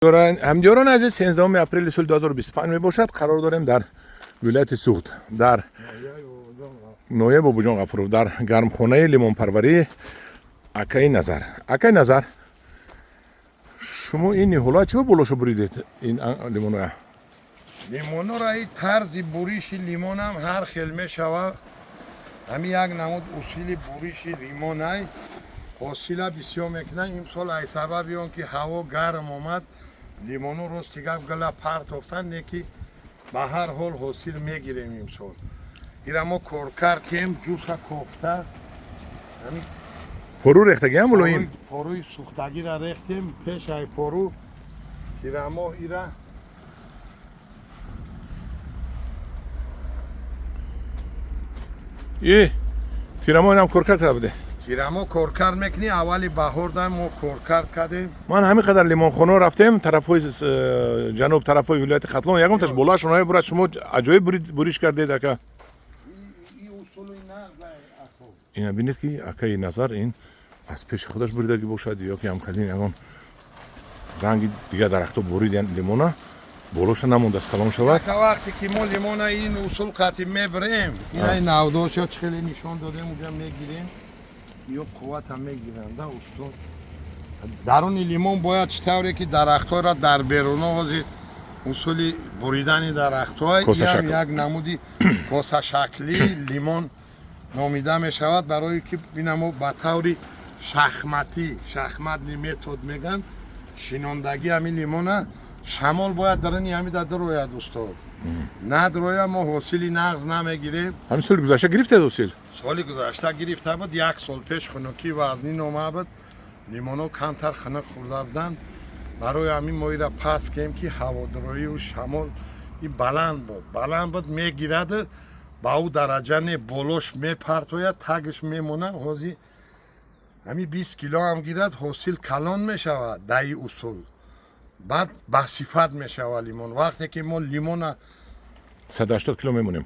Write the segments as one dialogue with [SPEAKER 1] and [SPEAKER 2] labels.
[SPEAKER 1] Ҳамдиёрони азиз, 13 апрели соли 2025 мебошад. Қарор дорем дар вилояти Суғд, дар ноҳияи Бобоҷон Ғафуров, дар гармхонаи лимонпарварии акаи Назар. Акаи Назар, шумо ин ниҳолҳоя чӣ ба болошо буридед, ин лимоноя?
[SPEAKER 2] Лимонора и тарзи буриши лимонам ҳар хел мешавад. Ҳамин як намуд усули буриши лимонай ҳосила бисёр мекунад. Имсол ай сабаби он ки ҳаво гарм омад, лимону рости гап гала партофтанд, не ки ба ҳар ҳол ҳосил мегирем имсол. Ира мо коркард кем, ҷуша кофта. Ҳамин
[SPEAKER 1] пору рехтагиам мулоим.
[SPEAKER 2] Поруи сӯхтагиро рехтем пеш ай пору тирамоҳ ира.
[SPEAKER 1] И тирамоҳ инам коркард карда буде?
[SPEAKER 2] Тирамо коркард мекунӣ, аввали баҳорда мо коркард кардем.
[SPEAKER 1] Ман ҳамин қадар лимонхонао рафтем, тарафҳои ҷануб, тарафҳои вилояти Хатлон, ягонташ болоашон бурад. Шумо аҷоиб буриш кардед, ака. Ина бинед, ки акаи Назар ин аз пеши худаш буридагӣ бошад ё ки ҳамхелин ягон ранги дигар дарахто буридян, лимона болоша намондааст калон шавад.
[SPEAKER 2] Ака, вақте ки мо лимона ин усул қатӣ мебирем, ина навдоша чӣ хеле нишон додем, уҷа мегирем, ё қуввата мегиранда, устод. Даруни лимон бояд чӣ тавре ки дарахтҳоро дар беруно ҳозир усули буридани дарахтҳо як намуди косашаклӣ лимон номида мешавад, барое ки бинамо ба таври шахматӣ, шахматный метод мегӯянд, шинондагӣ ҳамин лимона шамол бояд даруни ҳамида дарояд, устод. Надроя, мо ҳосили нағз намегирем.
[SPEAKER 1] Ҳамин соли гузашта гирифтед ҳосил?
[SPEAKER 2] Соли гузашта гирифта буд. Як сол пеш хунукӣ вазнин омада буд, лимонҳо камтар хунук хӯрда буданд. Барои ҳамин мо ира пас кем, ки ҳаводироию шамол и баланд буд, баланд буд, мегирад, ба ӯ дараҷа не, болош мепартояд, тагаш мемонад. Ҳозир ҳамин 20 кило ҳам гирад, ҳосил калон мешавад. Даи усул баъд басифат мешавад лимон. Вақте ки мо лимона
[SPEAKER 1] 180 кило мемонем,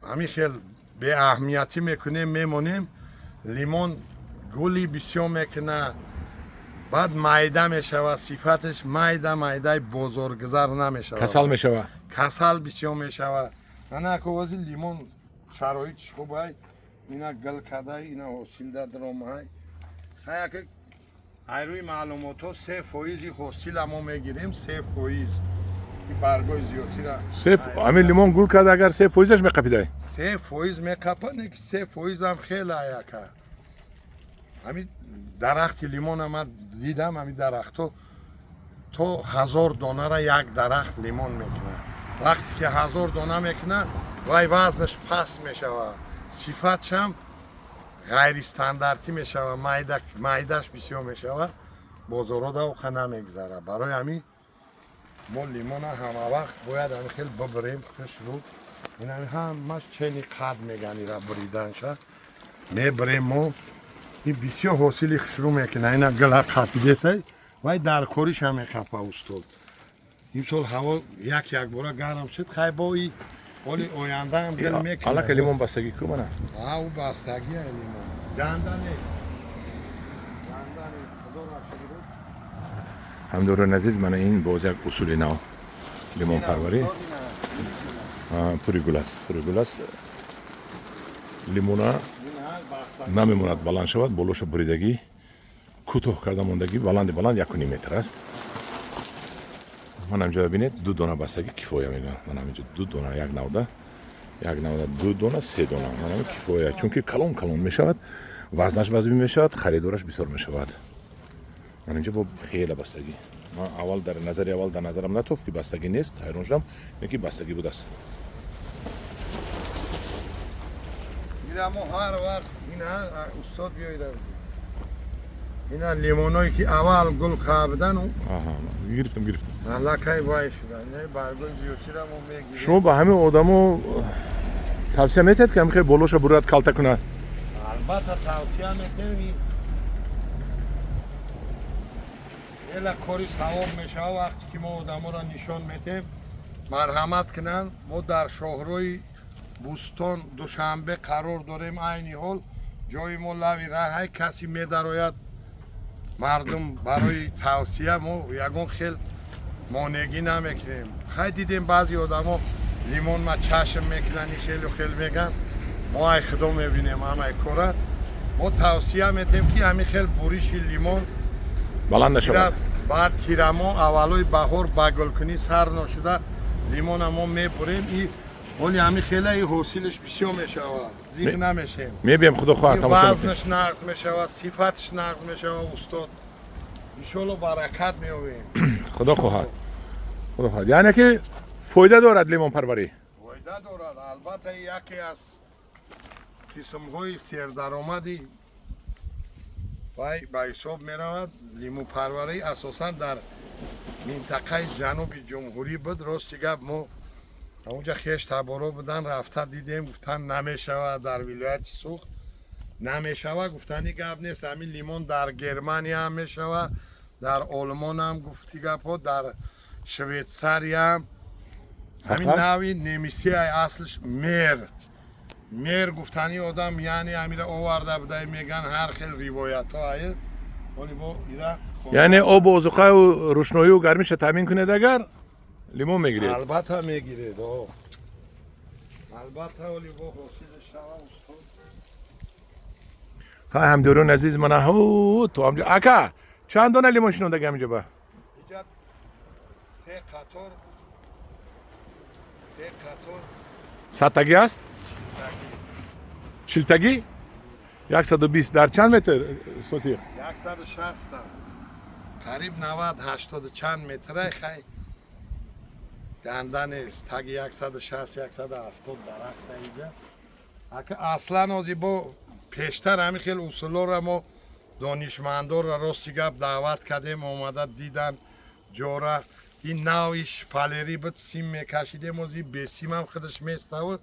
[SPEAKER 2] ҳамин хел беаҳамиятӣ мекунем, мемонем, лимон гули бисёр мекунад, баъд майда мешавад, сифаташ майда майдаи бозоргузар намешавад.
[SPEAKER 1] Касал мешавад.
[SPEAKER 2] Касал бисёр мешавад. Ана ҳозир лимон шароитиш хубай, ина гил кадай, ина ҳосилда даромай. Хаяк, айрӯи маълумотҳо 3 фоизи ҳосила мо мегирем, 3 фоиз баргои зиёдтира.
[SPEAKER 1] Ҳамин лимон гул карда, агар 3 фоизаш меқапидай?
[SPEAKER 2] 3 фоиз меқапа, не ки 3 фоизам хеле аяка. Ҳамин дарахти лимона ман дидам, ҳамин дарахтҳо то 1000 донара як дарахт лимон мекунад. Вақте ки 1000 дона мекунад, вай вазнаш паст мешавад, сифатшам ғайристандартӣ мешавад, майдаш бисёр мешавад, бозорҳо давоқа намегузарад. Барои ҳамин мо лимона ҳама вақт бояд ҳамин хел бибирем хушрӯ. Инами ҳамаш чени қад меган, ира буриданша мебирем мо. Ин бисёр ҳосили хушрӯ мекунад. Ина гила қапидесай, вай дар кориша меқапа, устод. Имсол ҳаво як якбора гарм шуд, хай бо и оли ояндаам гил мекунад.
[SPEAKER 1] Аллака лимон бастагӣ ку, мана.
[SPEAKER 2] Ау бастагӣ лимон ганда нест, ганда нест, худоро шукр.
[SPEAKER 1] Ҳамдорони азиз, мана ин боз як усули нав лимонпарварӣ. Пури гул аст, пури гул аст. Лимона намемонад баланд шавад, болоша буридагӣ, кӯтоҳ карда мондагӣ, баланди баланд 1,5 метр аст. Ман ҳамҷоя бинед, ду дона бастагӣ кифоя мегӯям. Ман ҳаминҷо ду дона, як навда, як навда, ду дона, се дона, ман кифоя, чунки калон калон мешавад, вазнаш вазмин мешавад, харидораш бисёр мешавад. Ман инҷо бо хеле бастагӣ. Ман аввал дар назари аввал дар назарам натофт, ки бастагӣ нест, ҳайрон шудам, леки бастагӣ будааст.
[SPEAKER 2] Ира мо ҳар вақт ина, устод, биёида, ина лимоное ки аввал гул кабдан.
[SPEAKER 1] Гирифтам, гирифтам.
[SPEAKER 2] Аллакай вай шудан, баргои зиёдтира мо мегирем.
[SPEAKER 1] Шумо ба ҳамин одамо тавсия метиҳед, ки ҳамин хел болоша бурад, калта кунад?
[SPEAKER 2] Албатта, тавсия метиҳем. Ела кори савоб мешавад, вақте ки мо одаморо нишон метиҳем, марҳамат кунанд. Мо дар шоҳрои Бӯстон Душанбе қарор дорем. Айни ҳол ҷои мо лави раҳай, касе медарояд, мардум барои тавсия мо ягон хел. Монеъгӣ намекунем. Хай, дидем, баъзе одамо лимон ма чашм мекунанд, хелу хел меган. Мо ай худо мебинем ҳамаи кора. Мо тавсия метем, ки ҳамин хел буриши лимон
[SPEAKER 1] баланд нашавад.
[SPEAKER 2] Баъд тирамо, аввалои баҳор, ба гулкунӣ сар ношуда лимона мо мебурем. И оли ҳамин хела и ҳосилаш бисёр мешавад, зиқ намешем.
[SPEAKER 1] Мебием, худо хоҳад, тамошо мекунем.
[SPEAKER 2] Вазнаш нағз мешавад, сифаташ нағз мешавад, устод. Иншолло, баракат меёбем.
[SPEAKER 1] Худо хоҳад, худо хоҳад. Яъне ки фоида дорад лимонпарварӣ?
[SPEAKER 2] Фоида дорад, албатта. Яке аз қисмҳои сердаромади вай ба ҳисоб меравад лимӯпарварӣ. Асосан дар минтақаи ҷануби ҷумҳурӣ буд. Рости гап, мо онҷа хеш таборо будан, рафта дидем, гуфтан намешавад, дар вилояти Суғд намешавад. Гуфтани гап нест, ҳамин лимон дар Германия ҳам мешавад, дар Олмон ҳам, гуфти гапҳо, дар Швейтсария ҳам. Ҳамин
[SPEAKER 1] Фақат?
[SPEAKER 2] Нави немисия, аслш мер гуфтани одам, яъне ҳамира оварда будай, меган, ҳар хел ривоятҳо ае. Оли мо ира
[SPEAKER 1] Яъне обу озуқаю рӯшноию гармиша таъмин кунед, агар лимон мегиред.
[SPEAKER 2] Албатта мегиред, о, албатта. Оли бо ҳосил шава, устод.
[SPEAKER 1] Ҳай, ҳамдиёрони азиз, мана ҳу то ҳамҷо. Ака, чанд дона лимон шинондаги ҳаминҷо ба?
[SPEAKER 2] Иҷа се қатор, се қатор.
[SPEAKER 1] 100-тагӣ аст? 40-тагӣ, 120. Дар чанд метр сотиқ?
[SPEAKER 2] 160-та, қариб 90, ҳаштоду чанд метрай. Хай, ганда нест, таги 160, 170 дарахта иҷа. Ака, аслан ози бо пештар ҳамин хел усулоро мо донишмандорро, рости гап, даъват кардем, омада дидан ҷора. Ин нави шпалерӣ буд, сим мекашидем, ози бесимам худаш меставу.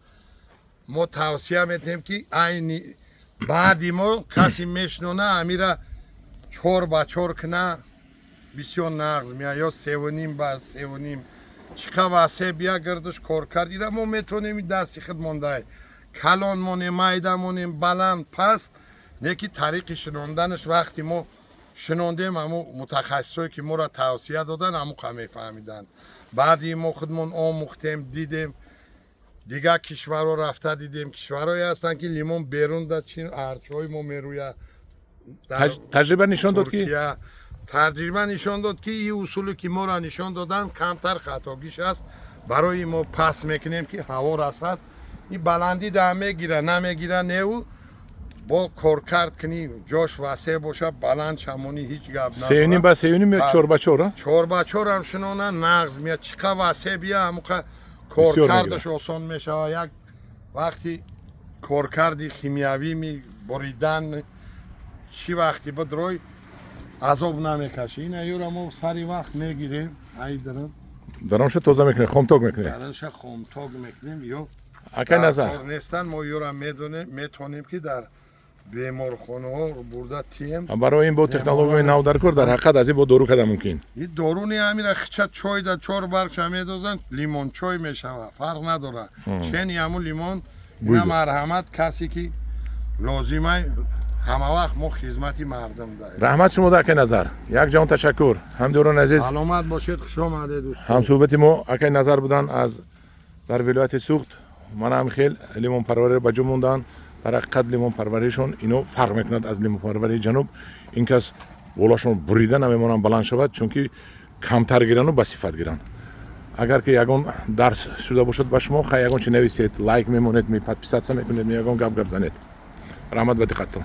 [SPEAKER 2] Мо тавсия метиҳем, ки айни баъди мо касе мешнона, амира 4 ба 4 кина, бисёр нағз меяд, ё 3.5 ба 3.5, чӣ қа васеъ бия гирдуш кор кард. Ира мо метавонем дасти худ мондай, калон монем, майда монем, баланд, паст, не ки тариқи шинонданаш. Вақти мо шинондем, ҳамун мутахассисое ки моро тавсия додан, ҳамуқа мефаҳмиданд. Баъди мо худмон омӯхтем, дидем, дигар кишварҳо рафта дидем. Кишварҳое ҳастанд, ки лимон берун да чи арчҳои мо мерӯяд. Дар
[SPEAKER 1] Таҷриба нишон дод, ки
[SPEAKER 2] Туркия таҷриба нишон дод, ки ин усуле ки моро нишон доданд, камтар хатогиш аст. Барои мо пас мекунем, ки ҳаво расад, ин баландӣ да мегира, намегира неву бо коркард кунӣ, ҷош васеъ бошад, баланд шамонӣ, ҳеҷ гап.
[SPEAKER 1] 3.5 ба 3.5 ё 4 ба 4, а?
[SPEAKER 2] 4 ба 4 ҳам шинона, нағз меяд. Чӣ қа васеъ бия, ҳамуқа
[SPEAKER 1] Бисёр.
[SPEAKER 2] коркардаш осон мешавад. Як вақти коркарди химиявӣ ми буридан чӣ вақти буд, рой азоб намекашӣ. Ина юра мо сари вақт мегирем, айдирам.
[SPEAKER 1] Даронша тоза мекунед, хомток мекунед?
[SPEAKER 2] Даранша хомток мекунем ё
[SPEAKER 1] Акай Назар.
[SPEAKER 2] Кор нестан. Мо юра медонем, метавонем, ки дар беморхонаҳо бурда тием.
[SPEAKER 1] Барои ин бо технологияи нав дар кор, дар ҳақиқат аз ин бо дору карда мумкин.
[SPEAKER 2] И доруни ҳамира хича чой да чор баргша медозанд, лимончой мешавад, фарқ надорад. Чени ҳамун лимон ина.
[SPEAKER 1] Буйда.
[SPEAKER 2] Марҳамат, касе ки лозимай, ҳама вақт мо хизмати мардум даем.
[SPEAKER 1] Раҳмат шумо, акай Назар, як ҷаҳон ташаккур. Ҳамдиёрони азиз,
[SPEAKER 2] Саломат бошед, хуш омадед, устод.
[SPEAKER 1] Ҳамсӯҳбати мо акай Назар буданд аз дар вилояти Суғд. Манам хел лимонпарвариро ба ҷо монданд. Дар ҳақиқат лимонпарваришон ино фарқ мекунад аз лимонпарварии ҷануб. Ин кас болошон бурида намемонанд баланд шавад, чунки камтар гирану ба сифат гиранд. Агар ки ягон дарс шуда бошад ба шумо, хай, ягон чи нависед, лайк мемонед, ми подписаться мекунед, ми ягон гап занед. Раҳмат ба диққаттон.